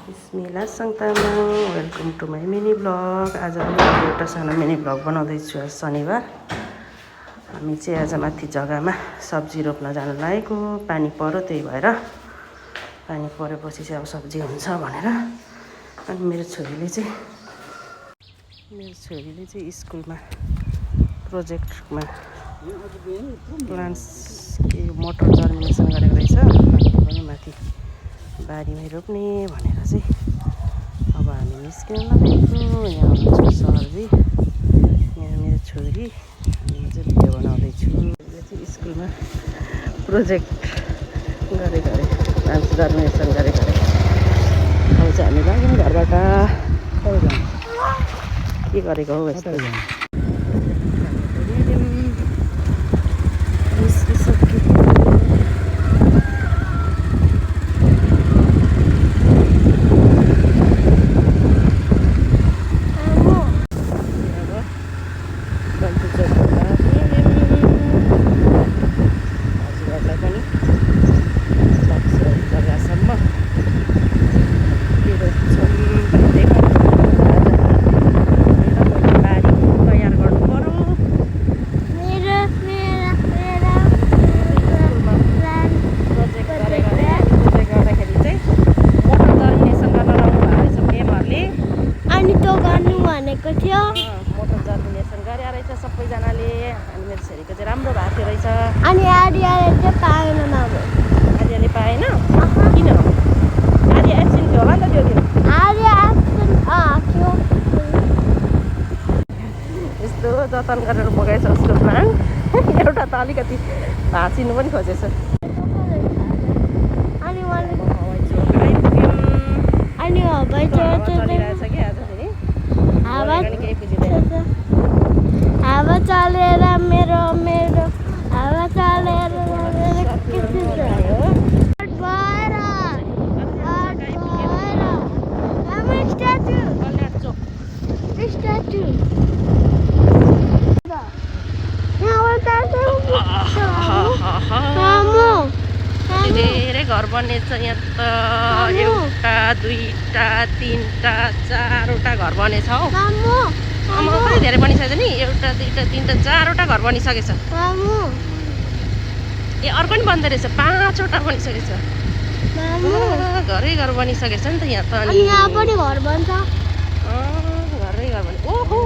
Bismillah Sangtamang welcome to my mini blog. आज पनि एउटा सानो मिनी ब्लग बनाउँदैछु। आज शनिबार हामी चाहिँ आज माथि जग्गामा सब्जी रोप्न जान लागेको। पानी पर्यो, त्यही भएर पानी परेपछि चाहिँ अब सब्जी हुन्छ भनेर। अनि मेरो छोरीले चाहिँ स्कुलमा प्रोजेक्टमा प्लान्ट्स के मोटर जर्मिनेसन गरेको रहेछ। अनि पनि माथि बारीमै रोप्ने भनेर चाहिँ अब हामी निस्किन लागेको। यहाँ हुनुहुन्छ सरजी, यहाँ मेरो छोरी, अनि म चाहिँ भिडियो बनाउँदैछु। यो चाहिँ स्कुलमा प्रोजेक्ट गरेको अरे, प्लान्ट्स जर्मिनेसन गरेको अरे। अब चाहिँ हामी लाग्यौँ घरबाट। के गरेको हौ यस्तो मोटर जर्मिनेसन गरे रहेछ सबैजनाले। अनि मेरो छोरीको चाहिँ राम्रो भएको थियो रहेछ। अनि आर्यले चाहिँ पाएन नभए आर्यले पाएन। किन? आर्य एब्सेन्ट थियो होला नि त त्यो दिन। आर्य एब्सेन्ट थियो। यस्तो जतन गरेर बगाएछ उसको प्लान्ट। एउटा त अलिकति भाँचिनु पनि खोजेछ। अनि मैले चलिरहेछ कि आज फेरि हावा चलेर मेरो हावा चलेर धेरै घर बनिएछ यहाँ त। एउटा दुईटा तिनटा चारवटा घर बनेछ हौ। आमा पनि धेरै बनिसकेछ नि। एउटा दुईटा तिनटा चारवटा घर बनिसकेछ। ए अर्को नि बन्दै रहेछ, 5वटा बनिसकेछ। घरै घर बनिसकेछ नि त यहाँ त। अनि यहाँ पनि घर बन्छ। घरै घर बनि। ओहो